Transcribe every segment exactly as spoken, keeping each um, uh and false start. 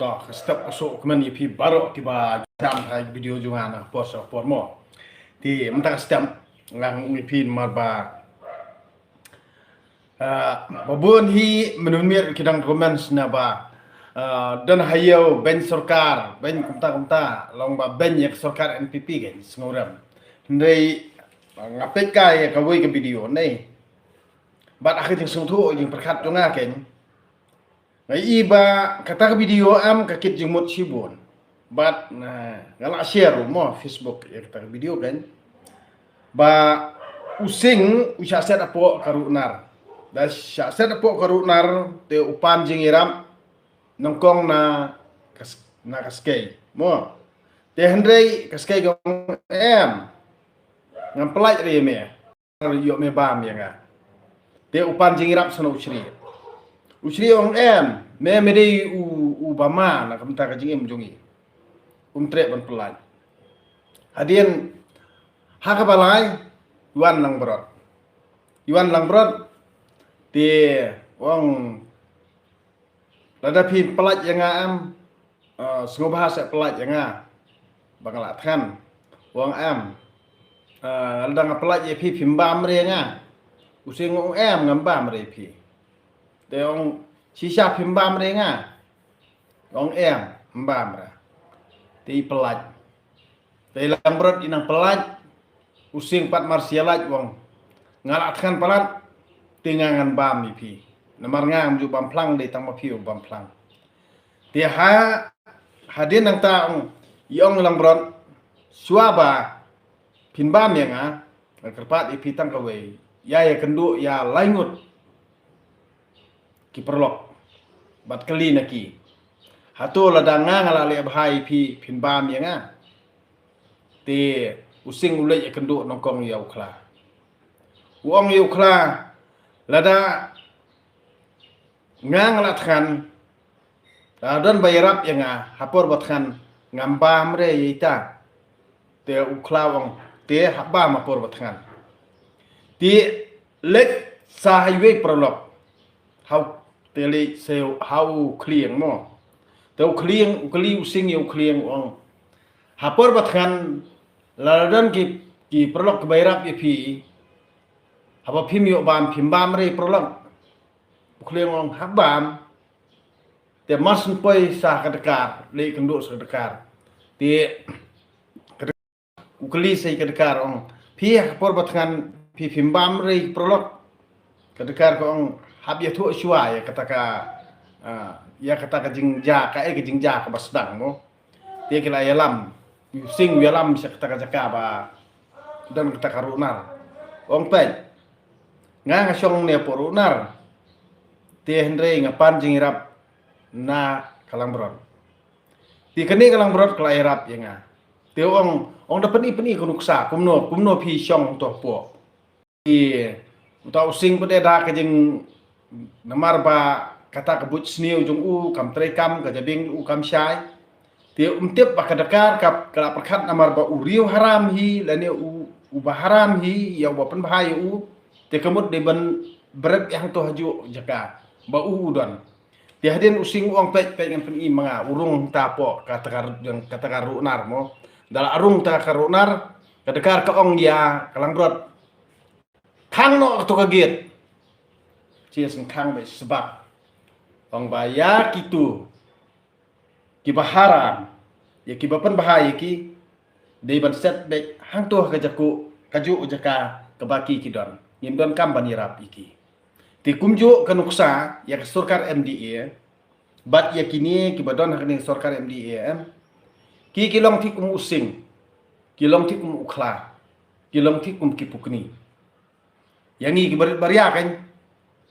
Ka step ka suk kmen ïa phi baroh kiba jam ha video jong nga na por sha por mo. Te mynta ka step nga ong ïa phi namar ba ah, ba bun hi mynmiet ki dang comments na ba ah, don ha ïew beiñ sorkar, beiñ kumta kumta, long ba beiñ ïa ka sorkar N P P kein sngewrem. Hynrei nga peit ka ïa kawei ka video nei. Bad ha ka jingsngewthuh jingpyrkhat jong nga kein, nga i ba kata ka video em ka kit jingmut shibun. Bad nga la share ruh mo Facebook ïa kata ka video kein. Ba u Sing u shah set hapoh ka runar. Da shah set hapoh ka runar te u pan jingïarap nyngkong na ka s-, na ka skei mo. Te hynrei ka skei ka ong em, ngam pyllait re me. Ïoh me bam ïa nga. Te u pan jingïarap sa na u Shri. U Shri ong em, me me dei u, u ba ma na ka bynta ka jingim jong ngi. Um treh ban pyllait. Hadien ha kaba lai, Wan Langbrot. Wan Langbrot te ong, lada phi pyllait ïa nga em, ah, sngewbha sa pyllait ïa nga ba nga la thngan. U ong em, ah, lada nga pyllait ïa phi phim bam re nga. U Sing u ong em, ngam bam re phi. Te ong shisha phim bam re nga. U ong em, ym bam re. Te i pyllait. Te i Langbrot i nang pyllait, u Sing pat mar sha lait u ong, nga la thngan palat, te nga ngan bam ïa phi. Namar nga ngam ju bam phlang, dei tang ma phi u bam phlang. Te ha, hadien nangta ong, i ong i Langbrot, shuwa ba phin bam ïa nga, nga kyrpad ïa phi tang kawei, ïa ïakynduh ïa lai ngut ki paralok bad kylli na ki, hato lada nga nga la leh bha ïa phi phin bam ïa nga? Te u Sing u leit ïakynduh nyngkong ïa u Khla. U ong ïa u Khla, lada nga nga la thngan, lada don ba ïarap ïa nga ha por ba thngan, ngam bam re ïa ita. Te u Khla u ong, te hap bam ha por ba thngan. Te leit sa ha iwei i paralok. Ha u, te leit sa ha u Khlieng mo. Te u Khlieng, u kylli u Sing ïa u Khlieng u ong, ha por ba thngan lada don ki, ki paralok kiba ïarap ïa phi, haba phim ïoh bam phim bam re paralok? U Khlieng u ong hap bam. Te mar syn poi sa ka dkar, leit kynduh sa ka dkar. Te u kylli sa ïa ka dkar u ong, phi ha ka por ba thngan phi phim bam re paralok? Ka dkar ka ong hap ïathuh shuwa ïa kata ka, ah, ïa kata ka jingjia, kaei ka jingjia kaba sdang mo. Te ki la ïalam, u Sing u ïalam sha kata ka jaka ba don kata ka runar. U ong peit, nga nga shong ne hapoh runar, te hynrei nga pan jingïarap na ka Langbrot. Te kane ka Langbrot ka la ïarap ïa nga. Te u ong, ong da pyni pyni ka nuksa, kumno, kumno phi shong to hapoh. Te uta u Sing pat da ka jing, namar ba kata ka buit sniew jong u kam treikam, ka jabieng u kam shai. Te um tip ba ka dkar ka, ka la pyrkhat namar ba u riewharam hi lane u, u baharam hi ïa u ba pynbha ïa u. Te ka mut dei ban bret ïa hangto hajuh jaka ba u u don. Te hadien u Sing u ong peit peit ngan pyni ma nga, u rung ta hapoh kata ka, kata ka runar mo. Da la rung ta ka runar, ka dkar ka ong ïa ka Langbrot, khang noh kato ka gate. Shi sngewkhang beit sbak. Ong ba ïa kito kiba haram, ïa kiba pynbha ïa ki, dei ban set beit hangto ha ka jaku, kajuh jaka kaba ki ki don. Ngim don kam ban ïarap ïa ki. Te kumjuh ka nuksa ïa ka sorkar M D A bad ïa kine kiba don ha kane ka sorkar M D A em, ki ki long thik kum u Sing, ki long thik kum u Khla, ki long thik kum ki Pukni. Ïa ngi ki barit baria kan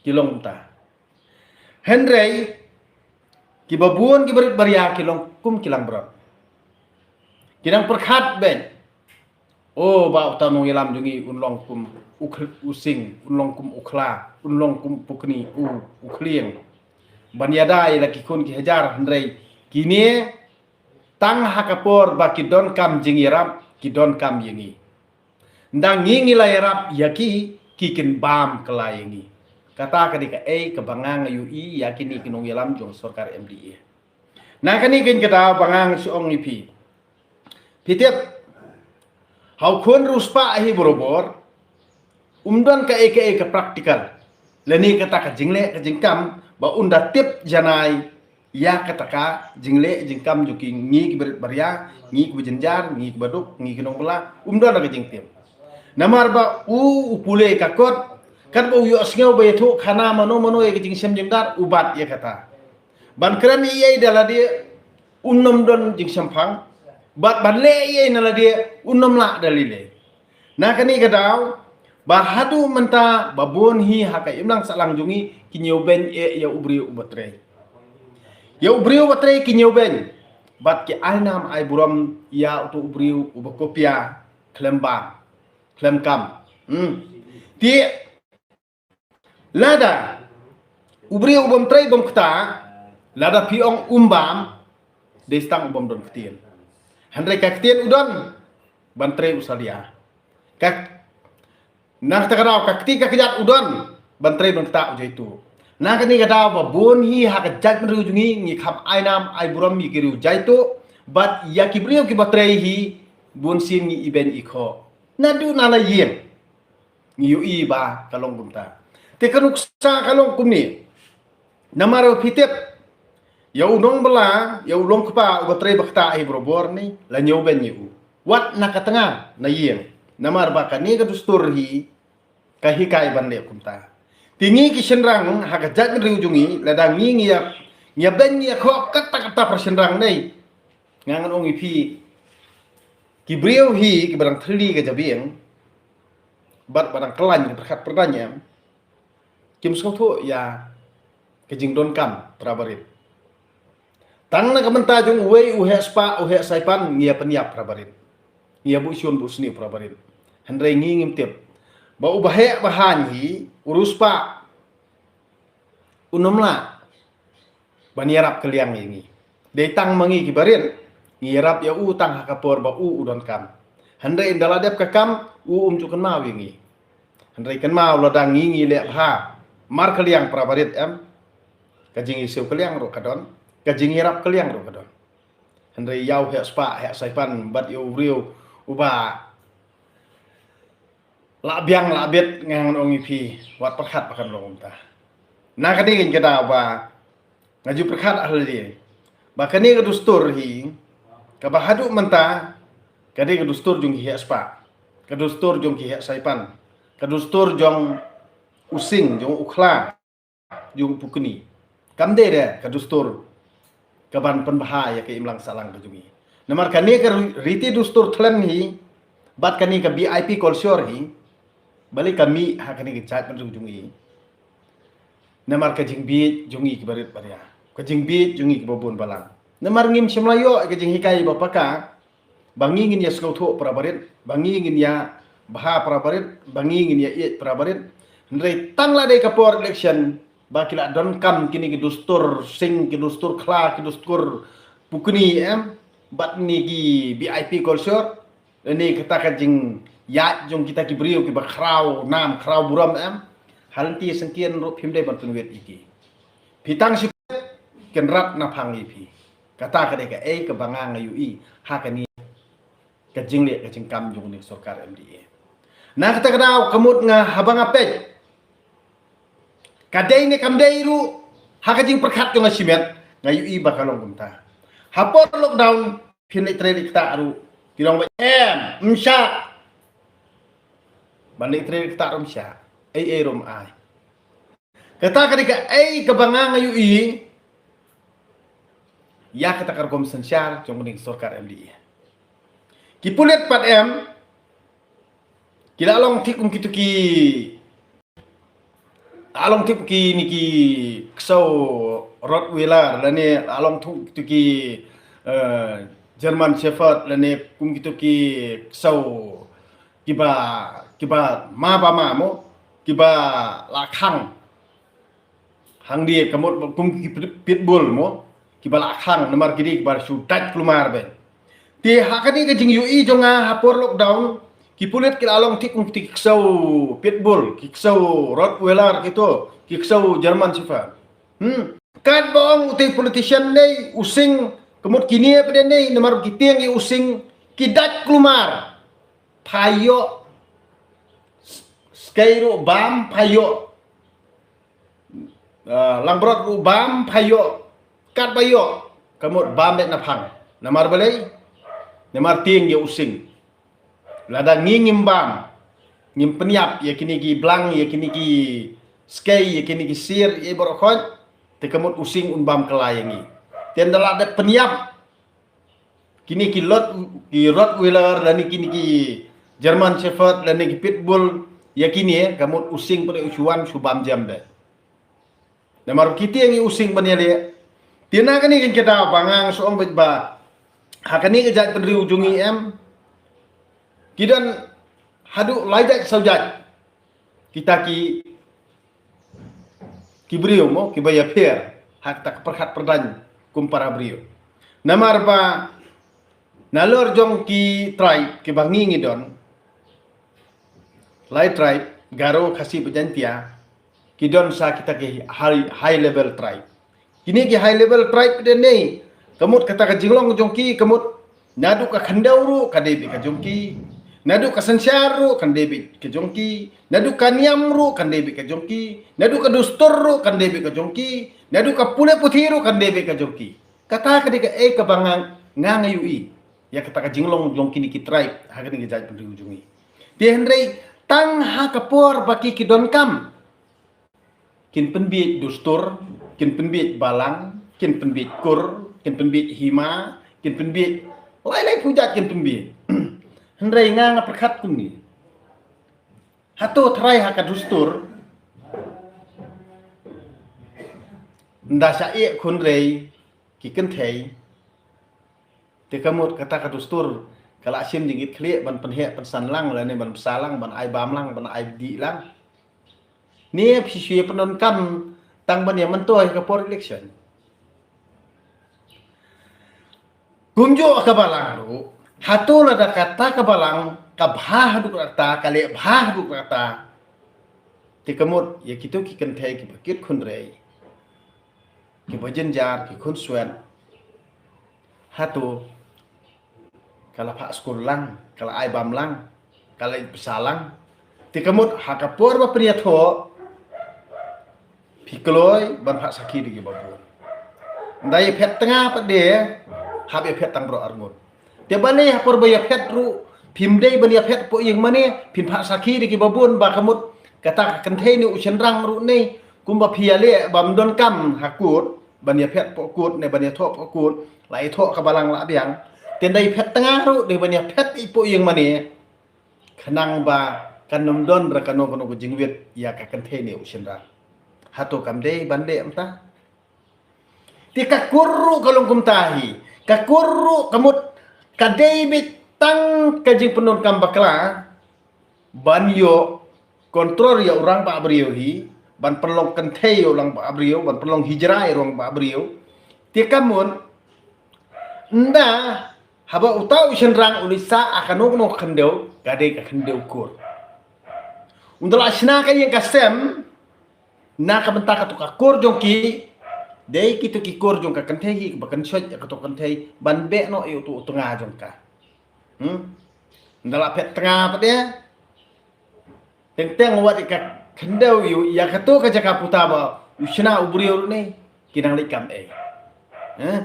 ki long kumta. Hynrei kiba bun ki barit baria ki long kum ki Langbrot. Ki dang pyrkhat beit, o ba uta u nongïalam jong ngi un long kum u Khl-, u Sing, un long kum u Khla, un long kum u Pukni, u, u Khlieng. Ban ïada ïa la ki khun ki hajar, hynrei kine tang ha ka por ba ki donkam jingïarap ki donkam ïa ngi. Nda ngi ngi la ïarap ïa ki, ki kin bam kylla ïa ngi. Kata ka dei kaei kaba nga nga ïohi ïa kine ki nongïalam jong sorkar M D A. Na kane keiñ ka daw ba nga nga shu ong ïa phi. Phi tip, ha u khun riewspah hi barabor, um don kaei kaei ka practical. Lane kata ka jingleh ka jingkam, ba un da tip janai, ïa kata ka jingleh jingkam jong ki ngi ki barit baria, ngi ki bajynjar, ngi ki baduk, ngi ki nongbylla, um don da ka jingtip. Namar ba u, u pule ka kot, katba u ïohsngew ba ïathuh khana mano mano ïa ka jingshem jingdar, u bat ïa kata. Ban kren ïa i da lade, un nym don jingshemphang. Bad ban leh ïa i na lade, un nym lah da lei lei. Na kane ka daw, ba haduh mynta, ba bun hi ha ka imlang sahlang jong ngi, ki ñiewbeiñ eh ïa u briew uba trei. Ïa u briew uba trei ki ñiewbeiñ. Bad ki ai nam ai burom, ïa uto u briew uba kopia, khlem bam, khlem kam. Hmm. Te, lada u briew u bym trei bym kta, lada phi ong um bam, dei tang u bym don ktien. Hynrei ka ktien u don, ban trei u salia. Ka, na kata ka daw, ka kti ka kjat u don, ban trei ban kta u jaituh. Na kane ka daw ba bun hi ha ka jaitbynriew jong ngi, ngi kham ai nam ai burom ïa ki riew jaituh, bad ïa ki briew kiba trei hi, bun sien ngi ibeiñ ikhoh. Naduh na la ïing. Ngi ïohi ba ka long kumta. Te ka nuksa ka long kumne. Namar ba phi tip, ïa u nongbylla, ïa u longkpa uba trei ba kta hi barabor ne, la ñiewbeiñ ïa u. Wat na ka tnga na ïing. Namar ba kane ka dustur hi, ka hikai ban leh kumta. Te ngi ki shynrang, ha ka jaitbynriew jong ngi, lada ngi ngi ïa, ngi ïa beiñ ngi ïa khoh katta katta para shynrang ne. Nga ngan ong ïa phi, ki briew hi, kiba dang thylli ka jabieng, bad ba dang kyllain ka pyrkhat pyrdaiñ em, kim sngewthuh ïa ka jingdonkam para barit. Tang na ka bynta jong uwei u heh spah, u heh saipan, ngi ïa pynïap para barit. Ngi ïa buh shun buh sniew para barit. Hynrei ngi ngim tip ba uba heh ba haiñ hi, u riewspah, un ym lah ban ïarap kylliang ïa ngi. Dei tang ma ngi ki barit, ngi ïarap ïa u tang ha ka por ba u u donkam. Hynrei ynda la dep ka kam, u um ju kynmaw ïa ngi. Hynrei kynmaw lada ngi ngi leh bha, mar kylliang para barit em, ka jingïasiew kylliang ruh ka don, ka jingïarap kylliang ruh ka don. Hynrei ïa u heh spah, heh saipan, bad ïa u briew uba la biang la bit, nga ngan ong ïa phi, wat pyrkhat ba kan long kumta. Na kane keiñ ka daw ba nga ju pyrkhat ha lade, ba kane ka dustur hi, kaba haduh mynta, ka dei ka dustur jong ki heh spah, ka dustur jong ki heh saipan, ka dustur jong u sing, jong u khla, jong u pukni. Kam dei re ka dustur kaban pynbha ïa ka imlang sahlang ka jong ngi. Namar kane ka ri-, riti dustur thlen hi, bad kane ka V I P culture hi, balei ka mih ha kane ka jaitbynriew jong ngi. Namar ka jingbieit jong ngi kiba rit baria, ka jingbieit jong ngi kiba bun balang. Namar ngim shym la ïoh ka jinghikai ba paka, ba ngi ngin ïa sngewthuh para barit, ba ngi ngin ïa bha para barit, ba ngi ngin ïa ïeit para barit. Hynrei tang la dei ka por election, ba ki la donkam kine ki dustur sing, ki dustur khla, ki dustur pukni em, bad kine ki V I P culture, lane kata ka jingïaid jong kita ki briew kiba khraw nam khraw burom em. Ha lynti syngkien ruh phim dei ban pynwit ïa ki. Phi tang shi kin rat na phang ïa phi. Kata ka dei kaei kaba nga nga ïohi ha kane ka jingleh ka jingkam jong une u sorkar M D A. Na kata ka daw ka mut nga haba nga peit, ka dei ne kam dei ruh, ha ka jingpyrkhat jong nga shimet, nga ïohi ba ka long kumta. Ha por lockdown, phin leit trei leit ktah ruh, ki long ba em, ym shah. Ban leit trei leit ktah ruh ym shah. Ei ei ruh ym ai. Kata ka dei kaei kaba nga nga ïohi ïa kata ka rukom synshar jong une u sorkar M D A. Ki pulit pat em, ki la long thik kum kito ki, la long thik kine ki ksew Rottweiler, lane la long thik kito ki, eh, German Shepherd, lane kum kito ki ksew kiba, kiba ma ba ma mo, kiba la khang. Hangne ka mut kum ki pit-, pitbull mo, kiba la khang, namar kine kiba shu dait kulmar beit. Te ha kane ka jingïohi jong nga ha por lockdown, ki pulit ki la long thik kum ki ksew pitbull, ki ksew Rottweiler kito, ki ksew German Shepherd. Hmm. Katba ong utei politician nei, u Sing, ka mut kine pat de nei, namar ki tieng ïa u Sing, ki dait kulmar. Pha ïoh, skei ruh bam, pha ïoh. Ah, langbrot ruh bam, pha ïoh. Katba ïoh, ka mut bam beit na phang. Namar balei? Namar tieng ïa u Sing. Lada ngi ngim bam, ngim pynïap ïa kine ki blang, ïa kine ki skei, ïa kine ki sir, ïa baroh khoit, te ka mut u Sing un bam kylla ïa ngi. Te ynda la dep pynïap kine ki lot, ki Rottweiler, lane kine ki German Shepherd, lane ki Pitbull, ïa kine, ka mut u Sing pat u shu wan, shu bam jam de. Namar ki tieng ïa u Sing ban ïaleh. Te na kane ka daw ba nga shu ong beit ba ha kane ka jaitbynriew jong ngi em, ki don haduh lai jait saw jait kita ki, ki briew mo, kiba ïapher ha kata ka pyrkhat pyrdaiñ kum para briew. Namar ba nalor jong ki tribe kiba ngi ngi don, lai tribe, Garo, Khasi bad Jaiñtia, ki don sa kita ki high, high level tribe. Kine ki high level tribe de nei, ka mut kata ka jinglong jong ki, ka mut naduh ka khyndew ruh kan dei beit ka jong ki, naduh ka synshar ruh kan dei beit ka jong ki, naduh ka niam ruh kan dei beit ka jong ki, naduh ka dustur ruh kan dei beit ka jong ki, naduh ka pule puthi ruh kan dei beit ka jong ki. Kata ka dei kaei kaba nga, nga ïohi ïa kata ka jinglong jong kine ki tribe ha kane ka jaitbynriew jong ngi. Te hynrei tang ha ka por ba ki, ki donkam, kin pynbieit dustur, kin pynbieit balang, kin pynbieit kur, kin pynbieit hima, kin pynbieit lai lai pujat kin pynbieit. Hynrei nga, nga pyrkhat kumne. Hato tharai ha ka dustur, ynda sha ïeh khun rei ki kynthei, te ka mut kata ka dustur ka la shim jingkit khlieh ban pynheh pynsan lang, lane ban bsa lang, ban ai bam lang, ban ai dih lang. Ne phi shu ïa pyndonkam tang ban ïa myntoi ka por election. Kumjuh ka balang ruh, hato lada kata ka balang ka bha haduh katta, ka leh bha haduh katta, te ka mut ïa kito ki kynthei kiba kit khun rei, kiba jynjar, ki khun swet, hato ka la phah skul lang, ka la ai bam lang, ka la bsa lang. Te ka mut ha ka por ba pynïathoh, phi kloi ban phah sakhi da kiba bun. Ynda ïaphet tnga pat de, hap ïaphet tang baroh arngut. Te balei ha por ba ïaphet ruh phim dei ban ïaphet hapoh ïing mane, phin phah sakhi da kiba bun ba ka mut kata ka kynthei ne u shynrang ruh ne, kumba phi ïaleh bym donkam ha kut, ban ïaphet hapoh kut ne ban ïathoh hapoh kut, la ïathoh ka balang la biang. Te ynda ïaphet tnga ruh dei ban ïaphet hapoh ïing mane, khnang ba kan ym don ruh kano kano ka jingwit ïa ka kynthei ne u shynrang. Hato kam dei ban leh mynta? Te ka kur ruh ka long kumta hi. Ka kur ruh ka mut ka dei beit tang ka jingpyndonkam bakla ban ïoh control ïa u rangbah briew hi, ban pynlong kynthei ïa u rangbah briew, ban pynlong hijra ïa u rangbah briew. Te ka mut ynda haba uta u shynrang u leit sah ha kano kano ka khyndew, ka dei ka khyndew kur. Ynda la shna ka ïing ka sem na ka bynta kato ka kur jong ki, dei kito ki kur jong ka kynthei hi kiba kynshoit ïa kato ka kynthei ban beh noh ïa uto u tnga jong ka. Hmm? Ynda la phet tnga pat de, teng teng wat ïa ka khyndew ïa, ïa kato ka jaka puta ba u shna u briew ruh ne, ki nang leit kam ei. Eh?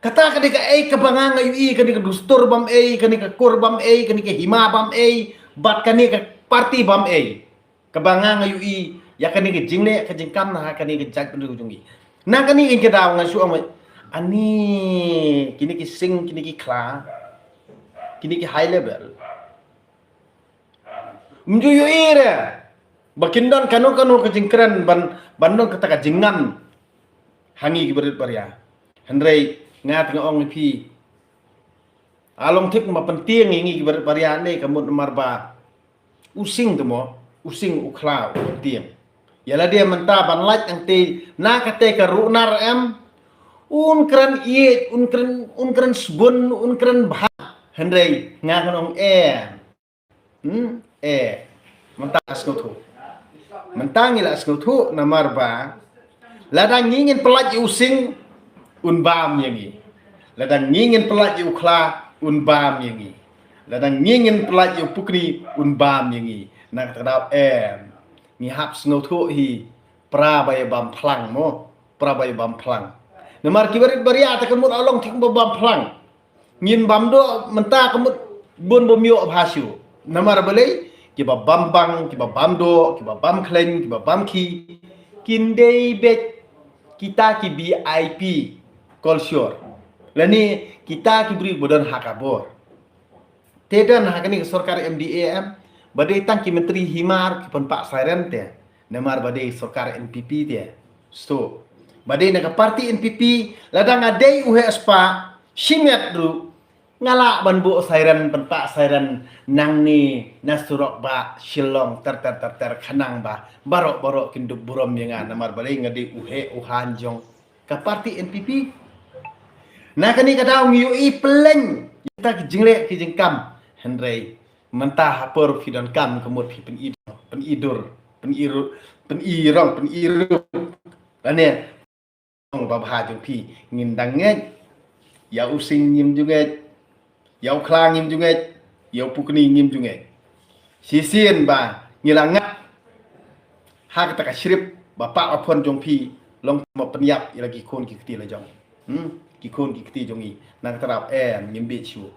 Kata ka dei kaei kaba nga nga ïohi, kane ka dustur bym ei, kane ka kur bym ei, kane ka hima bym ei, bad kane ka party bym ei. Kaba nga nga ïohi ïa kane ka jingleh ka jingkam na ha kane ka jaitbynriew jong ngi. Na kane ka daw nga shu ong, ani kine ki Sing, kine ki Khla, kine ki high level, ym ju ïohi re ba kin don kano kano ka jingkren ban, ban don kata ka jingngam ha ngi ki barit baria. Hynrei nga te nga ong ïa phi, a long thik ba pyntieng ïa ngi ki barit baria ne, ka mut namar ba u Sing te mo, u Sing u Khla u pyntieng. Ïa lade mynta ban lait nangtei na katei ka runar em, un kren ïeit, un kren, un kren sbun, un kren bha. Hynrei nga kynong em. Hmm? Eh, mynta sngewthuh. Mynta ngi la sngewthuh namar ba Lada ngi ngin pyllait ïa u Sing, un bam ïa ngi. Lada ngi ngin pyllait ïa u Khla, un bam ïa ngi. Lada ngi ngin pyllait ïa u Pukni, un bam ïa ngi. Na kata ka daw em, ngi hap sngewthuh hi, pra ba ïa bam phlang mo, pra ba ïa bam phlang. Namar ki barit baria te ka mut a long thik ba bam phlang. Ngin bam doh mynta ka mut bun bym ïoh bha shuh. Namar balei? Kiba bam bang, kiba bam doh, kiba bam khlaiñ, kiba bam khie, kin dei beit kita ki V I P culture. Lane kita ki briew ba don ha ka bor. Te don ha kane ka sorkar M D A em, ba dei tang ki myntri himar ki pynpah siren te. Namar ba dei sorkar N P P te. So, ba dei na ka parti N P P, lada nga dei u heh spah, shimet ruh, nga lah ban buh siren, pynpah siren, nangne na surok ba Shillong, ter ter ter ter, khnang ba baroh baroh kin dup burom ïa nga, namar ba dei nga dei u heh u han jong ka parti N P P. Na kane ka daw ngi ïohi pleng ïa kita ki jingleh ki jingkam. Hynrei mynta ha por phi donkam ka mut phi pyni, pyni dur, pyni ru, pyni rong, pyni ru. Lane ong ba bha jong phi, ngin dang ngeit. Ïa u Sing ngim ju ngeit. Ïa u Khla ngim ju ngeit. Ïa u Pukni ngim ju ngeit. Shisien ba ngi la ngat ha kata ka shrip ba pah ba phon jong phi, long ba pynïap ïa la ki khun ki kti la jong. Hmm? Ki khun ki kti jong ngi. Na kata rap em, ngim bit shuh.